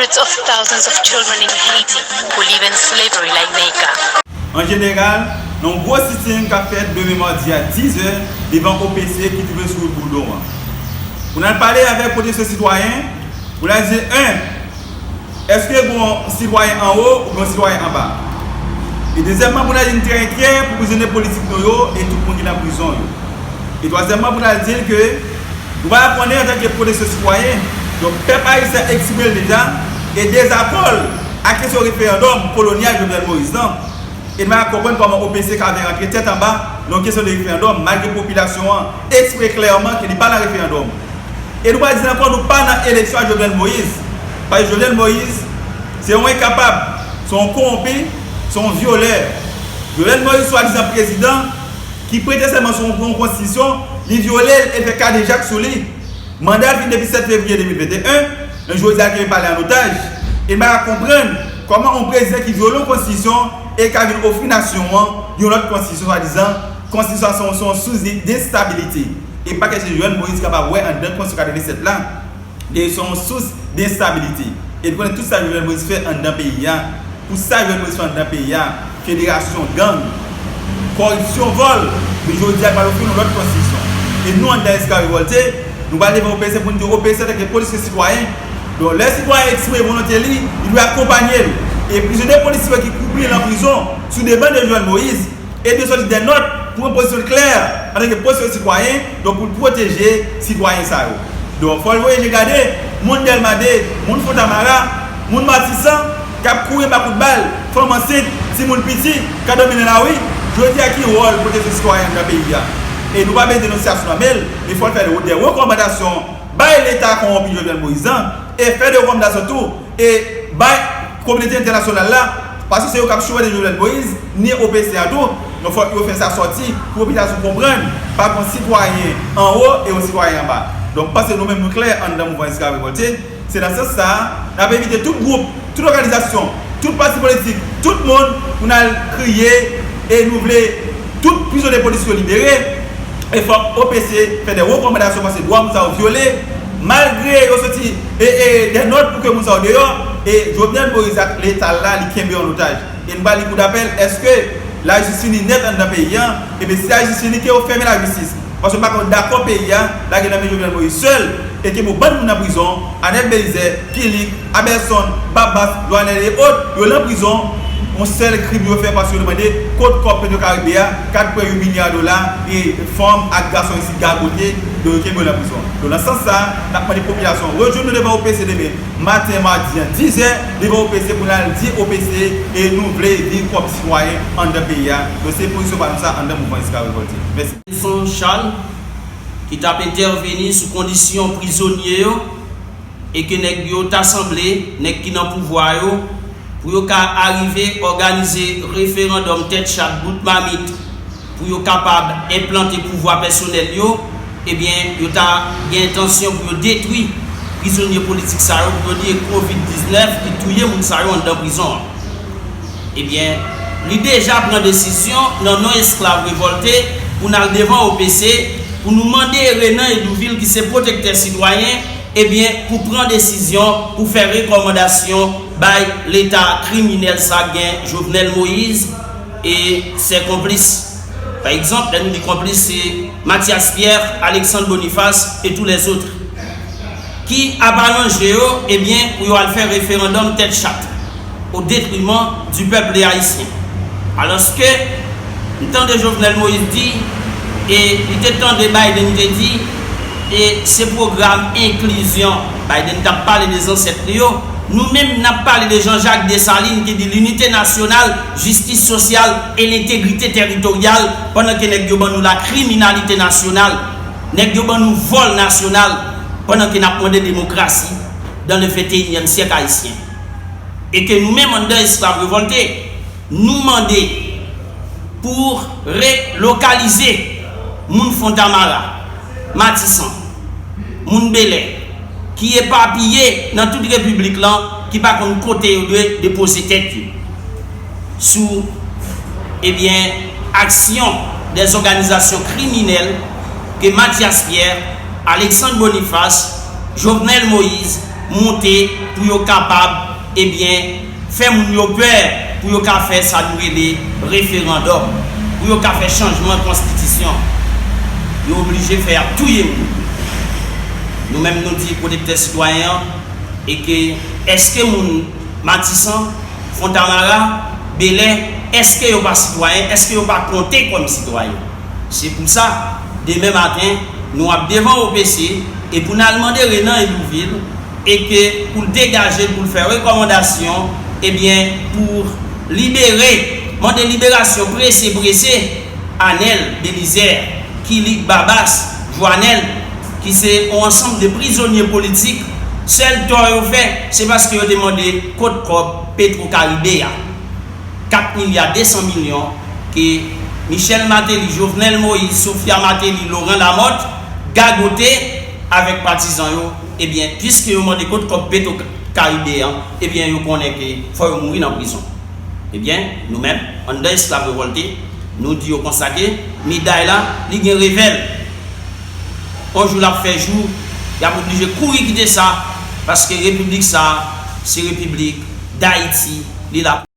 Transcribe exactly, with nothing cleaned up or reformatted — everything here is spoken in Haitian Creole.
Hundreds of thousands of children in Haiti who live in slavery like Neka. An jeneral, nan yon gwo sit-in k ap fèt demen madi a diz è devan O P C ki twouve sou wout Bourdon an. Pou n al pale avèk pwotesyon sitwayen, pou n al di, en, èske gen yon sitwayen anwo oubyen yon sitwayen anba? E dezyèmman, pou n al di n trè enkyè pou prizonye politik nou yo e tout moun ki nan prizon yo. E twazyèmman, pou n al di l ke nou pa konnen antanke pwotesyon sitwayen, donk pèp ayisyen eksprime l deja e dezakò l ak kesyon referandòm kolonyal Jovenel Moïse lan. E nou pa ka konprann kòman O P C ka vin rantre tèt anba nan yon kesyon de referandòm, malgre popilasyon an eksprime klèman ke li pa nan referandòm. E nou pa di ankò, nou pa nan eleksyon ak Jovenel Moïse. Paske Jovenel Moïse, se yon enkapab, se yon kowonpi, se yon vyolè. Jovenel Moïse, swadizan prezidan, ki prete sèman sou yon konstitisyon, li vyole l e fè kadejak sou li. Manda l fin depi sèt fevriye de mil venteyen, men jodi a l kenbe palè an otaj. E m pa ka konprann kòman yon prezidan ki vyole yon konstitisyon e ka vin ofri nasyon an yon lòt konstitisyon, swadizan konstitisyon an se yon, se yon sous de, de stabilite. E pa kèt se Jovenel Moïse kapab wè anndan konstitisyon katrevennsèt la, e se yon sous de stabilite. E nou konnen tout sa Jovenel Moïse fè anndan peyi a. Pou sa Jovenel Moïse fè anndan peyi a, federasyon, gang, kòripsyon, vòl, men jodi a l pral ofri nou lòt konstitisyon. E nou, anndan Esklav Revòlte, nou pral devan O P C pou n di O P C antanke pwotesyon sitwayen. Donk, lè sitwayen eksprime volonte li, li dwe akonpanye l. E prizonye politik yo ki kouri nan prizon sou demann de Jovenel Moïse, e dwe sòti dè nòt pou pran pozisyon l klè antanke pwotesyon sitwayen, donk pou l pwoteje sitwayen sa yo. Donk, fò l voye je gade, moun Dèlma de, moun Fontamara, moun Matisan, k ap kouri anba kout bal, fanm ansent, timoun piti, k ap dòmi nan lari, jodi a ki wòl pwotesyon sitwayen nan peyi a? E nou pa bezwen denonse sa sou nan men l, men fò l fè de rekòmandasyon bay Leta kòwonpi Jovenel Moïse lan, e fè de rekòmandasyon tou, e bay kominote entènasyonal la, paske se yo k ap chouwade Jovenel Moïse, ni O P C a tou, donk fòk yo fè sa sòti, pou popilasyon konprann, pa gen yon sitwayen anwo e yon sitwayen anba. Donk, m panse nou menm nou klè anndan mouvman Esklav Revòlte, se nan sans sa a, n ap envite tout gwoup, tout òganizasyon, tout pati politik, tout moun pou n al kriye e nou vle tout prizonye politik yo libere. E fòk O P C fè de rekòmandasyon paske dwa moun sa yo vyole, malgre yo soti e, e, de nòt pou ke moun sa yo deyò, e Jovenel Moïse ak Leta l la, li kenbe yo an otaj. E n ba li kou d apèl, èske lajistis fini nèt anndan peyi a? Ebyen, si lajistis fini, ke yo fèmen lajistis. Paske m pa konn dakò peyi a lage nan men Jovenel Moïse sèl, e ke bon bann moun nan prizon, Anèl Belizaire, Kilik, Abelson, Babas, Joanel e ot, yo nan prizon, yon sèl krim yo fè paske yo te mande kot kòb Petwokaribe a, kat pwen uit milya dola, e fanm ak gason isit gagote, donk yo kenbe yo nan prizon. Donk nan sans sa, n ap mande popilasyon an rejwenn nou devan O P C demen maten madi a diz è, devan O P C pou n al di O P C e nou vle viv kòm sitwayen anndan peyi a. Donk se pozisyon pa nou sa anndan mouvman Esklav Revòlte. Mèsi. Nelson Charles, ki t ap entèveni sou kondisyon prizonye yo e ke nèg yo ta sanble, nèg ki nan pouvwa yo, pou yo ka arive òganize referandòm tèt chat bout mamit pou yo kapab enplante pouvwa pèsonèl yo, ebyen, yo ta gen entansyon pou yo detwi prizonye politik sa yo, pou yo di e kovid diznèf ki touye moun sa yo anndan prizon an. Ebyen, li deja pran desizyon nan non Esklav Revòlte pou n al devan O P C pou nou mande Renan Hédouville ki se pwotektè sitwayen, ebyen, pou pran desizyon pou fè rekòmandasyon bay Leta kriminèl sa k gen Jovenel Moïse e sè konplis. Pa egzanp, lè nou di konplis, se Mathias Pierre, Alexandre Boniface et tous les autres. Ki ap aranje yo, ebyen, pou yo al fè referandòm tèt chat, o detriman di pèp ayisyen. Alòske, m tande Jovenel Moïse di, e li te tande Biden te di, e se pwogram enklizyon. Biden t ap pale de zansèt li yo. Nou menm, n ap pale de Jean-Jacques Dessalines ki di l'unité nationale, justice sociale et l'intégrité territoriale, pandan ke nèg yo ban nou la kriminalite nasyonal. Nèg yo ban nou vòl nasyonal pandan ke n ap mande demokrasi dans le vingt et unième siècle haïtien. E ke nou menm anndan Esklav Revòlte, nou mande pou relokalize moun Fontamara, Matisan, moun Bèlè, ki epapiye nan tout repiblik lan, ki pa konn kote yo dwe depoze tèt yo. Sou, ebyen, aksyon dè zòganizasyon kriminèl ke Mathias Pierre, Alexandre Boniface, Jovenel Moïse, monte pou yo kapab, ebyen, fè moun yo pè, pou yo ka fè sa nou rele referandòm, pou yo ka fè chanjman konstitisyon. Yo oblije fè ap touye moun. Nou menm nou di pwotektè sitwayen an, e ke èske moun Matisan, Fontamara, Bèlè, èske yo pa sitwayen, èske yo pa konte kòm sitwayen? Se pou sa, demen maten, nou ap devan O P C e pou n al mande Renan Hédouville e ke pou l degaje l, pou l fè rekòmandasyon, ebyen, pou libere, mande liberasyon prese prese Anèl Belizè, Kilik Babas, Jwanèl, ki se yon ansanm de prizonye politik. Sèl tò yo fè, se paske yo te mande kot kòb Petro Caribe a, kat milya de san milyon, ke Michel Martelly, Jovenel Moïse, Sophia Martelly, Laurent Lamothe gagote avèk patizan yo. Ebyen, piske yo mande kot kòb Petro Caribe an, ebyen, yo konnen ke fò yo mouri nan prizon. Ebyen, nou menm, anndan Esklav Revòlte, nou di yo konsa ke meday la, li gen revè l. Yon jou l ap fè jou, y ap oblije kouri kite sa, paske repiblik sa, se repiblik Dayiti, li la.